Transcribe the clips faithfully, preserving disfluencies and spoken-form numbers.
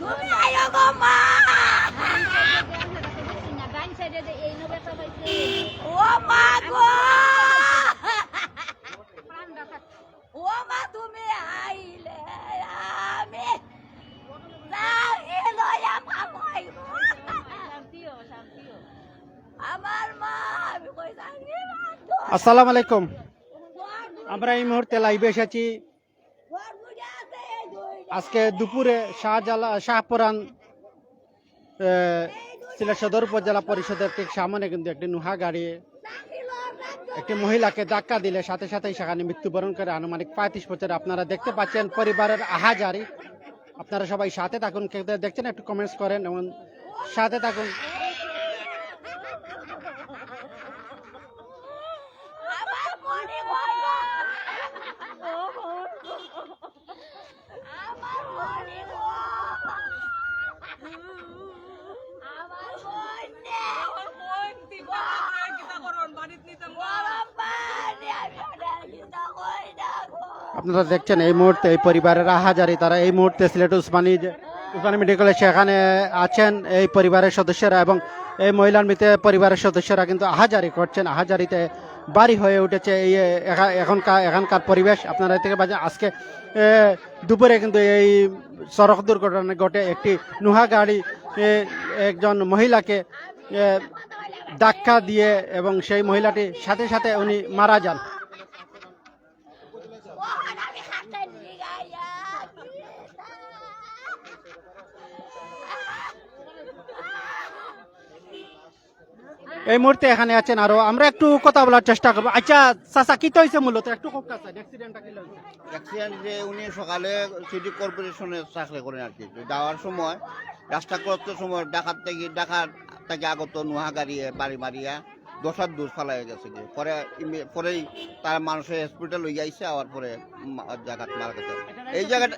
তুমি আইও গো মা। ও মা গো। ও মা, তুমি আইলে আমি জানি লইয়া পাবো। আমার মা, আমি কই জানি না তো। আসসালামু আলাইকুম। আমরা এই মুহূর্তে লাইভে এসেছি। আজকে দুপুরে শাহজালা-, শাহপরান, এ, সিলেট সদর উপজেলা পরিষদের ঠিক সামনে কিন্তু একটি নুহা গাড়ি একটি মহিলাকে ধাক্কা দিলে সাথে সাথেই সেখানে মৃত্যুবরণ করে আনুমানিক পঁয়ত্রিশ বছর। আপনারা দেখতে পাচ্ছেন পরিবারের আহাজারি। আপনারা সবাই সাথে থাকুন, কে কে দেখছেন একটু কমেন্টস করেন এবং সাথে থাকুন। আমার মনে হয় না। আমার মনে হয়। আমার মনে হয়। আপনারা দেখছেন এই মুহূর্তে এই পরিবারের আহাজারি, তারা এই মুহূর্তে সিলেট উসমানী যে, উসমানী মেডিকেলে সেখানে আছেন এই পরিবারের সদস্যরা এবং এই মহিলার মৃতে পরিবারের সদস্যরা কিন্তু আহাজারি করছেন, আহাজারিতে ভারী হয়ে উঠেছে এই এখা-, এখনকার, এখানকার পরিবেশ। আপনারা দেখতে পাচ্ছেন আজকে, এ, দুপুরে কিন্তু এই সড়ক দুর্ঘটনা ঘটে, একটি নুহা গাড়ি, এ, একজন মহিলাকে, এ, ধাক্কা দিয়ে এবং সেই মহিলাটি সাথে সাথে উনি মারা যান। এই মুহূর্তে এখানে আছেন আরো, আমরা একটু কথা বলার চেষ্টা করবো। আচ্ছা চাচা, কিতা হইছে মূলত? একটু কউক্কা চাই, অ্যাক্সিডেন্টটা কিলা হইছে? অ্যাক্সিডেন্ট যে উনি সকালে সিটি কর্পোরেশনে চাকরি করেন আর কি, তো যাওয়ার সময় রাস্তা ক্রস করার সময় ঢাকার থেকে, ঢাকার থেকে আগত নুহা গাড়ি বাড়ি মারিয়া দশার দূর ফালাই গেছে গিয়া। পরে ইমে-, পরেই তারা মানুষের হসপিটাল লইয়া আইছে, আওয়ার পরে মা-, জায়গাত মারা গেছে। এই জায়গাটা,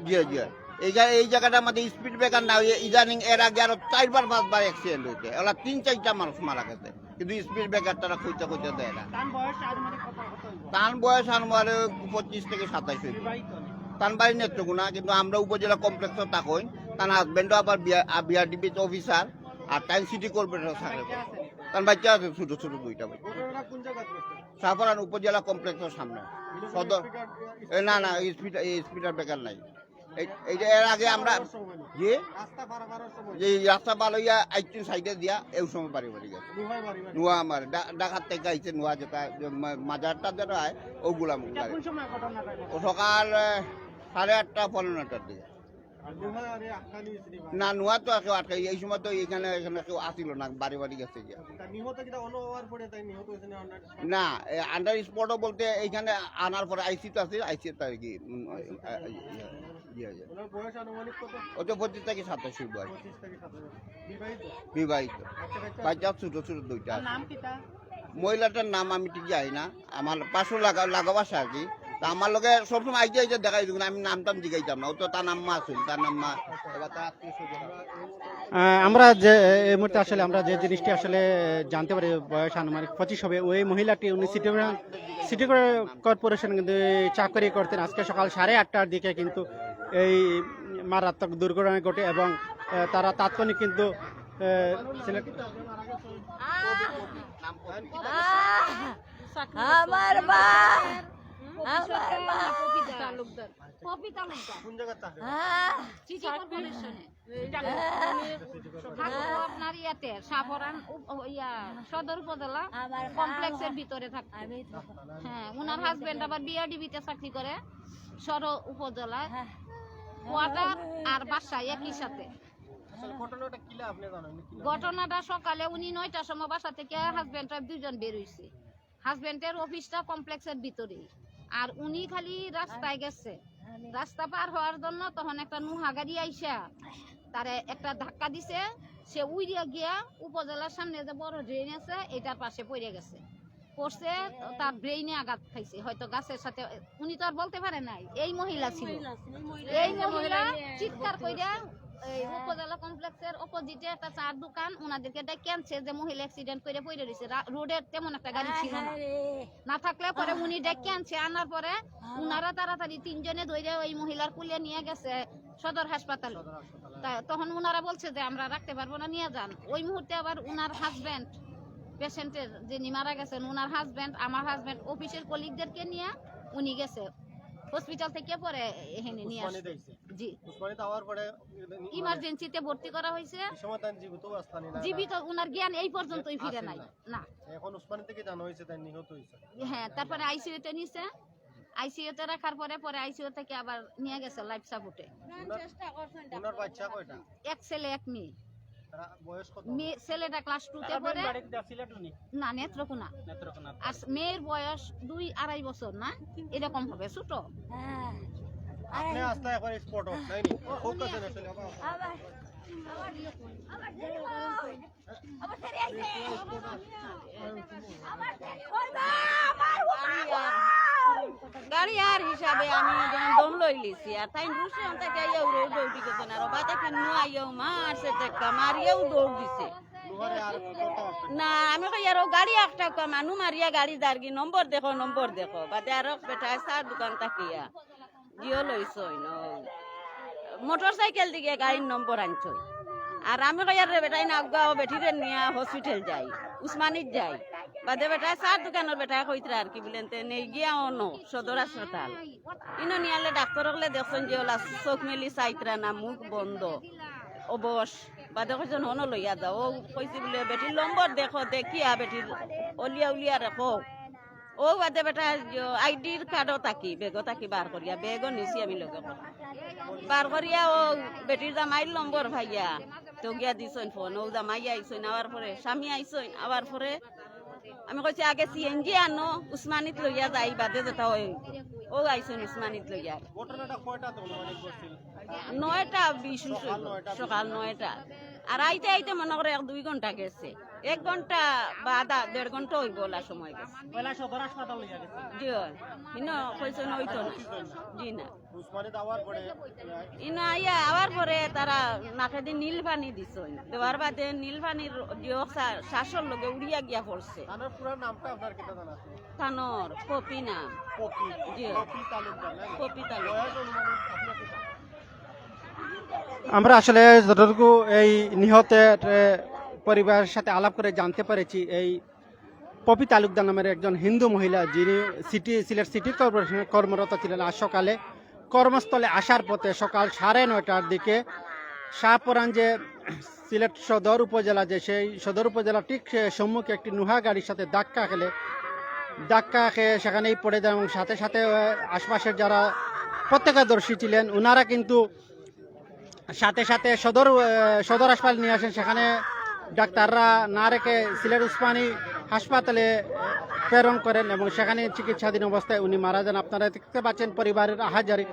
জি, জি। এই জা-, এই জায়গাটার মধ্যে স্পিড ব্রেকার না হইয়া ইদানিং এর আগে আরো চারবার পাঁচবার অ্যাক্সিডেন্ট হইছে, ওলা তিন চারটা মানুষ মারা গেছে, কিন্তু স্পিড ব্রেকার তারা খুলতে খুলতে দেয় না। তান বয়স আনুমানিক কত, কত হইব? তান বয়স আনুমানিক পঁচিশ থেকে সাতাশ হইব। বিবাহিত না? তান বাড়ি নেত্রকোনা, কিন্তু আমরা উপজেলা কমপ্লেক্সও থাকই। তান হাজবেন্ডও আবার বিআ-, আ, বিআরডিবিতে অফিসার, আর তাই সিটি কর্পোরেশন চাকরি করে। তান বাচ্চা আছে ছোট ছোট দুইটা বাচ্চা। ঘটনাটা কোন জায়গায় ঘটছে? শাহপরান উপজেলা কমপ্লেক্সের সামনে। সদর। এ, না, না, স্পিড, এই স্পিডার ব্রেকার নাই। এই, এই যে এর আগে আমরা, রাস্তা পারাপারের সময়। জি? রাস্তা পারাপারের সময়। যে এই রাস্তা ভালো ইয়া আইছুন সাইডে দিয়া, এই সময় বাড়ি বাড়ি গেছে। নুহায় বাড়ি বাড়ি। নুহা আমার, ডা-, ঢাকার থেকে আইছে নুহা যেটা, যে মা-, মাজারটা যেটা হয়, ওগুলা এটা গাড়ি। কোন সময় ঘটনাটা ঘটে? ও সকাল, এ, সাড়ে আটটা, পৌনে নয়টার দিকে। আর নুহায় আরে আটকানি হয়েছে নি বা? না, নুহা তো কেউ আটকাই, এই সময় তো এখানে, এখানে কেউ আসিল না, বাড়ি বাড়ি গেছে গিয়া। তা নিহত কিতা অন্য হওয়ার পরে তাই নিহত হয়েছে না, অন্য না, এ, আন্ডার স্পটও বলতে এইখানে আনার পরে আইসি তো আছে, আইসি তার কি, উম, আইসি আ, আ, ইয়ে, ইয়ে, ইয়ে। ওনার বয়স আনুমানিক কত? ও তো পঁচিশ থেকে সাতাশ বয়স। পঁচিশ থেকে সাতাশ। বিবাহিত? বিবাহিত। বাচ্চা কাচ্চা? বাচ্চা ছোট ছোট দুইটা তার আছে। নাম কিতা? মহিলাটার নাম আমি ঠিক জানি না, আমার পাশে লাগা, লাগা বাসা আর কি। তা আমার লগে সবসময় আইতে আইতে দেখাই দিবেন, আমি নাম টাম জিগাইতাম না, ও তো তার নাম মা আছিল, তার নাম মা, এবার তার আত্মীয় স্বজন। আহ, আমরা যে, এই মুহূর্তে আসলে আমরা যে জিনিসটি আসলে জানতে পারি, বয়স আনুমানিক পঁচিশ হবে, ওই মহিলাটি উনি সিটি কর্পোরেশন, সিটি কর্পোরেশন কিন্তু চাকরি করতেন। আজকে সকাল সাড়ে আটটার দিকে কিন্তু এই মারাত্মক দুর্ঘটনা ঘটে এবং, আহ, তারা তাৎক্ষণিক কিন্তু, আহ, সিলেট আমার মা, আমার মা। পপি তালুকদার। কোন জায়গার চাকরি? সিটি কর্পোরেশনে। থাকতো আপনার ইয়াতে, শাহপরান উপ-, ইয়া, সদর উপজেলা কমপ্লেক্সের ভিতরে থাকতো। হ্যাঁ, ওনার হাজবেন্ড আবার বিআরডিবিতে চাকরি করে, সদর উপজেলায়। কোয়ার্টার আর বাসা একই সাথে। আসলে ঘটনাটা কিলা আপনি জানেন? ঘটনাটা সকালে উনি নয়টার সময় বাসা থেকে হাজবেন্ড ওয়াইফ দুইজন বের হইছে। হাজবেন্ডের অফিসটা কমপ্লেক্সের ভিতরেই, আর উনি খালি রাস্তায় গেছে। রাস্তা পার হওয়ার জন্য তখন একটা নুহা গাড়ি আইসা তারে একটা ধাক্কা দিছে। সে উড়িয়া গিয়া উপজেলার সামনে যে বড় ড্রেন আছে, এটার পাশে পড়ে গেছে। পড়ছে, তার ব্রেইনে আঘাত খাইছে, হয়তো গাছের সাথে। উনি তো আর বলতে পারে নাই, এই মহিলা ছিল। এই মহিলা চিৎকার কইরা এই উপজেলা কমপ্লেক্সের অপোজিটে একটা চার দোকান, ওনাদেরকে ডেকে আনছে যে মহিলা অ্যাক্সিডেন্ট করে পড়ে রয়েছে, রা- রোডে তেমন একটা গাড়ি ছিল না। না থাকলে পরে উনি ডেকে আনছে, আনার পরে ওনারা তাড়াতাড়ি তিনজনে ধরে ওই মহিলার কুলে নিয়ে গেছে সদর হাসপাতালে। তা তখন ওনারা বলছে যে আমরা রাখতে পারবো না, নিয়ে যান। ওই মুহূর্তে আবার ওনার হাজবেন্ড পেশেন্টের, যিনি মারা গেছেন, ওনার হাজবেন্ড, আমার হাজবেন্ড অফিসের কলিগদেরকে নিয়ে উনি গেছে হসপিটাল থেকে, পরে এখানে নিয়ে আসছে। জি। উসমানী তো আওয়ার পরে ইমার্জেন্সিতে ভর্তি করা হয়েছে। এই সময় তার জীবিত অবস্থা নেই না? জীবিত, ওনার জ্ঞান এই পর্যন্তই ফিরে আসেন নাই। না। না। এখন উসমানী থেকে জানা হয়েছে তাই নিহত হয়েছে। হ্যাঁ, তারপরে আইসিইউতে নিছে। আইসিইউতে রাখার পরে, পরে আইসিইউ থেকে আবার নিয়ে গেছে লাইফ সাপোর্টে। ওনার বাচ্চা কয়টা? এক ছেলে, এক মেয়ে। তারা বয়স কত? মেয়ে, ছেলেটা ক্লাস টুতে পড়ে। না, নেত্রকোনা। আর মেয়ের বয়স দুই আড়াই বছর না, এরকম হবে, ছোট। আপনি আস্তে একবার স্পট অফ, তাই নি? খুব কাছে না, আসলে আবার। গাড়ি আর হিসাবে আমি যেমন দম লই লিছি, আর তাই রুশে অন্তে গিয়া উড়ে দৌড় দিকে না, রবাতে কিন্নু আইয়াও মারছে ধাক্কা, মারিয়াও দৌড় দিছে। না, আমি কই আরো গাড়ি একটা কম, মানু মারিয়া গাড়ি যারগি, নম্বর দেখো, নম্বর দেখো। বাদে আরো বেটায় চার দোকান থাকিয়া জিও লইছইন, ও মোটর সাইকেল দিকে গাড়ির নম্বর আনছইন। আর আমি কই, "আরে বেটাই না, আগুয়া ও বেটিরে নিয়া হসপিটাল যাই, উসমানিত যাই।" বাদে বেটায় চার দোকানর বেটায় কইতরা আর কি বলেন, তে নেই গিয়া অনো সদর হাসপাতাল। ইনো নিয়ালে ডাক্তর হকলে দেখছইন যে ওলা চোখ মেলি চাইতরা না, মুখ বন্ধ, অবশ। বাদে কইছইন, "হনো লইয়া যাও।" ও কইছি বলে, "বেটির নম্বর দেখো, দেখিয়া বেটির অলিয়া উলিয়া রেখো।" ও বাদে বেটা আইডির কার্ডও থাকি, ব্যাগও থাকি বার করিয়া, ব্যাগও নিছি আমি লগে করে। বার করিয়া ও বেটির জামাইর নম্বর পাইয়া, তো গিয়া দিছইন ফোন, ও জামাই আইছইন, আওয়ার পরে স্বামী আইছইন, আওয়ার পরে আমি কইছি, "আগে সিএনজি আনো, উসমানিত লইয়া যাই, বাদে যেটা হয়।" ও আইছইন উসমানিত লইয়া। ঘটনাটা কয়টাত অনুমানিক ঘটছিল? নয়টা বিশ হইব, সকাল নয়টা। আর আইতে আইতে মনে করে এক দুই ঘন্টা গেছে, এক ঘন্টা বা আধা দেড় ঘন্টা হইব ওলা সময় গেছে। পয়লা সদর হাসপাতাল লইয়া গেছে। জি অয়, ইনো কইছইন অইতো না। জি না। উসমানিত আওয়ার পরে, ইনো আইয়া আওয়ার পরে তারা নাকেদি নীল পানি দিছইন, দেওয়ার বাদে নীল পানির দিয়ক শা-, শ্বাসর লগে উড়িয়া গিয়া পড়ছে। তানর পুরা নামটা আপনার কিতা জানা আছে? তানর পপি নাম। পপি। জি। পপি তালুকদার, নাকি? পপি তালুকদার। বয়স অনুমানিক আপনার কিতা? আমরা আসলে যতটুকু এই নিহতের, এ, পরিবারের সাথে আলাপ করে জানতে পেরেছি, এই পপি তালুকদার নামের একজন হিন্দু মহিলা, যিনি সিটি, সিলেট সিটি কর্পোরেশনে কর্মরত ছিলেন, আজ সকালে কর্মস্থলে আসার পথে সকাল সাড়ে নয়টার দিকে শাহপরান যে সিলেট সদর উপজেলা, যে সেই সদর উপজেলা ঠিক, এ, সম্মুখে একটি নুহা গাড়ির সাথে ধাক্কা খেলে, ধাক্কা খেয়ে সেখানেই পড়ে যান এবং সাথে সাথে, এ, আশপাশের যারা প্রত্যক্ষদর্শী ছিলেন, ওনারা কিন্তু সাথে সাথে সদর, এ, সদর হাসপাতালে নিয়ে আসেন। সেখানে ডাক্তাররা না রেখে সিলেট উসমানী হাসপাতালে প্রেরণ করেন এবং সেখানে চিকিৎসাধীন অবস্থায় উনি মারা যান। আপনারা দেখতে পাচ্ছেন পরিবারের আহাজারি।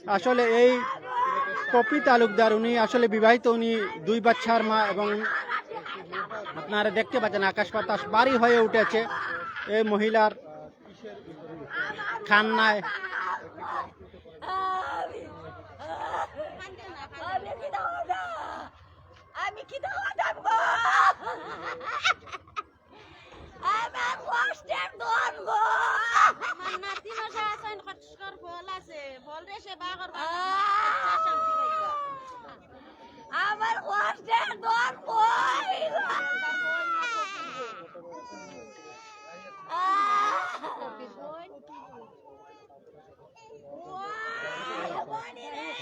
আসলে এই পপি তালুকদার, উনি আসলে বিবাহিত, উনি দুই বাচ্চার মা এবং আপনারা দেখতে পাচ্ছেন আকাশ বাতাস ভারী হয়ে উঠেছে এই মহিলার কান্নায়। আমি, আমি কিতা করতাম? আমি কিতা করতাম গো? আমার কষ্টের ধন গো। আমার নাতিন আছইন, কষ্টর ফল আছে, ফল রে সেবা করবা। আহ! শান্তি পাইবা। আমার কষ্টের ধন কই গো? আহ!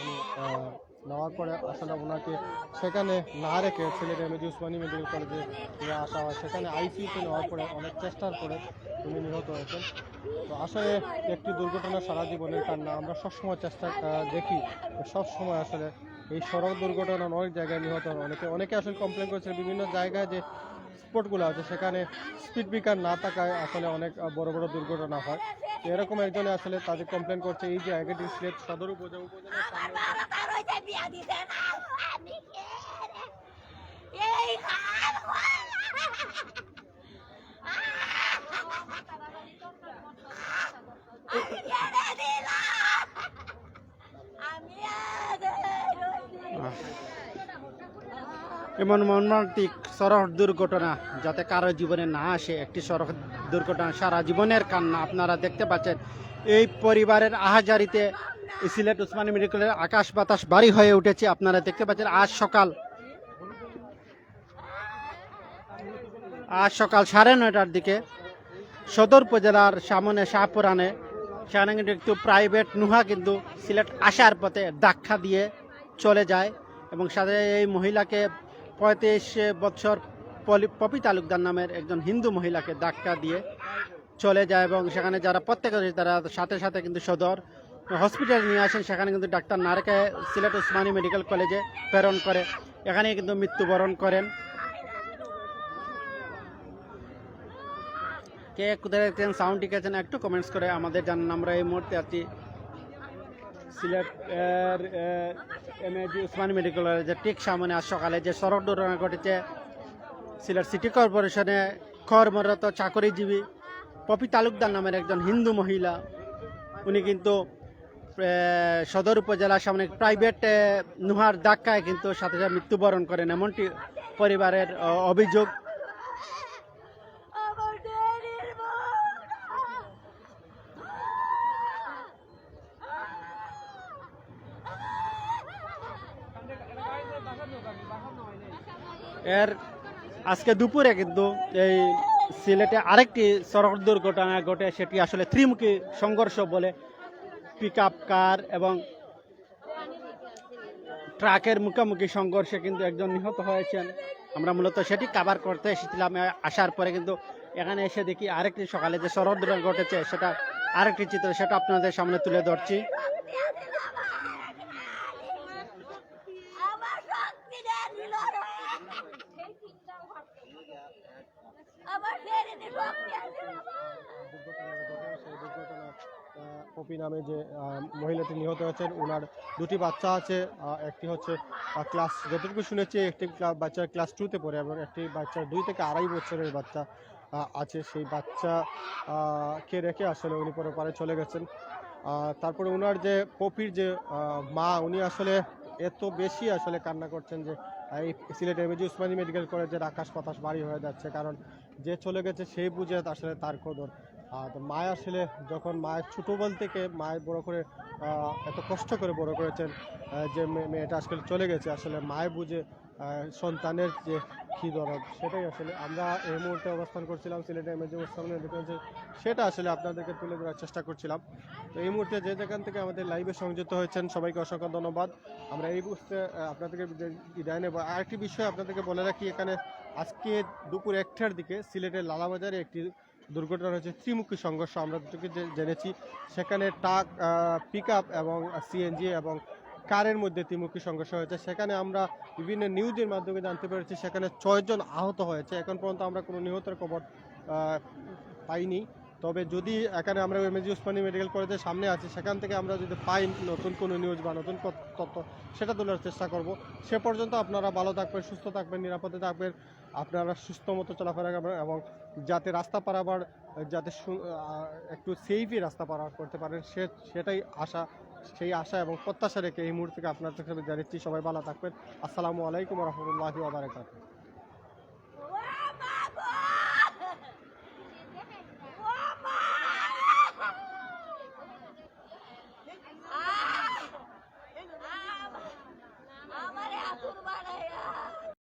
উনি, আহ, নেওয়ার পরে আসলে ওনাকে সেখানে না রেখে সিলেট এমএজি উসমানী মেডিকেল কলেজে নিয়ে আসা হয়। সেখানে আইসিইউতে নেওয়ার পরে অনেক চেষ্টার পরে উনি নিহত হয়েছেন। তো আসলে একটি দুর্ঘটনা সারা জীবনের কান্না। আমরা সবসময় চেষ্টা, আহ, দেখি, সবসময় আসলে এই সড়ক দুর্ঘটনায় অনেক জায়গায় নিহত হন অনেকে। অনেকে আসলে কমপ্লেন করেছেন বিভিন্ন জায়গায় যে স্পটগুলো আছে, সেখানে স্পিড ব্রেকার না থাকায় আসলে অনেক, আহ, বড় বড় দুর্ঘটনা হয়। তো এরকম একজনে আসলে তাদের কমপ্লেন করছে, এই যে আগে সিলেট সদর উপজেলা, উপজেলার সামনে এমন মর্মান্তিক সড়ক দুর্ঘটনা যাতে কারো জীবনে না আসে, একটি সড়ক দুর্ঘটনা সারা জীবনের কান্না। আপনারা দেখতে পাচ্ছেন এই পরিবারের আহাজারিতে সিলেট উসমানী মেডিকেলের আকাশ বাতাস ভারী হয়ে উঠেছে। আপনারা দেখতে পাচ্ছেন আজ সকাল আজ সকাল সাড়ে নয়টার দিকে সদর উপজেলার সামনে শাহপুরানে সেখানে কিন্তু একটু প্রাইভেট নুহা কিন্তু সিলেট আসার পথে ধাক্কা দিয়ে চলে যায় এবং সাথে এই মহিলাকে পঁয়ত্রিশ বছর পলি- পপি তালুকদার নামের একজন হিন্দু মহিলাকে ধাক্কা দিয়ে চলে যায় এবং সেখানে যারা প্রত্যেক তারা সাথে সাথে কিন্তু সদর হসপিটালে নিয়ে আসেন। সেখানে কিন্তু ডাক্তার না রেখে সিলেট উসমানী মেডিকেল কলেজে প্রেরণ করে, এখানে কিন্তু মৃত্যুবরণ করেন। কে কোথায় দেখছেন, সাউন্ড ঠিক আছেন, একটু কমেন্টস করে আমাদের জানান। আমরা এই মুহূর্তে আছি সিলেট এর এমএজি উসমানী মেডিকেল কলেজের ঠিক সামনে। আজ সকালে যে সড়ক দুর্ঘটনা ঘটেছে সিলেট সিটি কর্পোরেশনে কর্মরত চাকরিজীবী পপি তালুকদার নামের একজন হিন্দু মহিলা, উনি কিন্তু সদর উপজেলার সামনে প্রাইভেট নুহার ধাক্কায় কিন্তু সাথে সাথে মৃত্যুবরণ করেন, এমনটি পরিবারের অভিযোগ। এর আজকে দুপুরে কিন্তু এই সিলেটে আরেকটি সড়ক দুর্ঘটনা ঘটে, সেটি আসলে ত্রিমুখী সংঘর্ষ বলে। পিক আপ কার এবং ট্রাকের মুখোমুখি সংঘর্ষে কিন্তু একজন নিহত হয়েছেন। আমরা মূলত সেটি কভার করতে এসেছিলাম। আসার পরে কিন্তু এখানে এসে দেখি আরেকটি সকালে যে সড়ক দুর্ঘটনা ঘটেছে, সেটা আরেকটি চিত্র, সেটা আপনাদের সামনে তুলে ধরছি। পপি নামে যে মহিলাটি নিহত হয়েছেন, ওনার দুটি বাচ্চা আছে। একটি হচ্ছে ক্লাস, যতটুকু শুনেছি, একটি বাচ্চা ক্লাস টুতে পড়ে এবং একটি বাচ্চা দুই থেকে আড়াই বছরের বাচ্চা আছে। সেই বাচ্চা কে রেখে আসলে উনি পরে পরে চলে গেছেন। তারপরে ওনার যে পপির যে মা, উনি আসলে এত বেশি আসলে কান্না করছেন যে এই সিলেট এমএজি উসমানী মেডিকেল কলেজের আকাশ বাতাস ভারী হয়ে যাচ্ছে, কারণ যে চলে গেছে সেই বুঝে আসলে তার কদর। আর মায় আসলে যখন মায়ের ছোটোবেল থেকে মায়ের বড় করে এত কষ্ট করে বড় করেছেন, যে মেয়েটা আজকাল চলে গেছে, আসলে মায় বুঝে সন্তানের যে কী দরদ, সেটাই আসলে। আমরা এই মুহূর্তে অবস্থান করছিলাম সিলেট এমএজি উসমানী মেডিকেল কলেজে, সেটা আসলে আপনাদেরকে তুলে ধরার চেষ্টা করছিলাম। তো এই মুহূর্তে যে যেখান থেকে আমাদের লাইভে সংযুক্ত হয়েছেন, সবাইকে অসংখ্য ধন্যবাদ। আমরা এই মুহূর্তে আপনাদেরকে বিদায় নেব। আরেকটি বিষয় আপনাদেরকে বলে রাখি, এখানে আজকে দুপুর একটার দিকে সিলেটের লালাবাজারে একটি দুর্ঘটনা হয়েছে, ত্রিমুখী সংঘর্ষ আমরা যতটুকু জেনেছি। সেখানে ট্রাক, পিক আপ এবং সিএনজি এবং কারের মধ্যে ত্রিমুখী সংঘর্ষ হয়েছে। সেখানে আমরা বিভিন্ন নিউজের মাধ্যমে জানতে পেরেছি সেখানে ছয়জন আহত হয়েছে। এখন পর্যন্ত আমরা কোনো নিহতের খবর পাইনি। তবে যদি এখানে আমরা এমএজি উসমানী মেডিকেল কলেজের সামনে আছি, সেখান থেকে আমরা যদি পাই নতুন কোনো নিউজ বা নতুন তথ্য, সেটা তোলার চেষ্টা করব। সে পর্যন্ত আপনারা ভালো থাকবেন, সুস্থ থাকবেন, নিরাপদে থাকবেন, আপনারা সুস্থ মতো চলাফেরা করবেন এবং যাতে রাস্তা পারাবার যাতে একটু সেফই রাস্তা পারাবার করতে পারেন, সে সেটাই আশা সেই আশা এবং প্রত্যাশা রেখে এই মুহূর্তে আপনাদের সাথে জানাচ্ছি, সবাই ভালো থাকবেন। আসসালামু আলাইকুম রহমতুল্লাহি ওয়া বারাকাতুহু।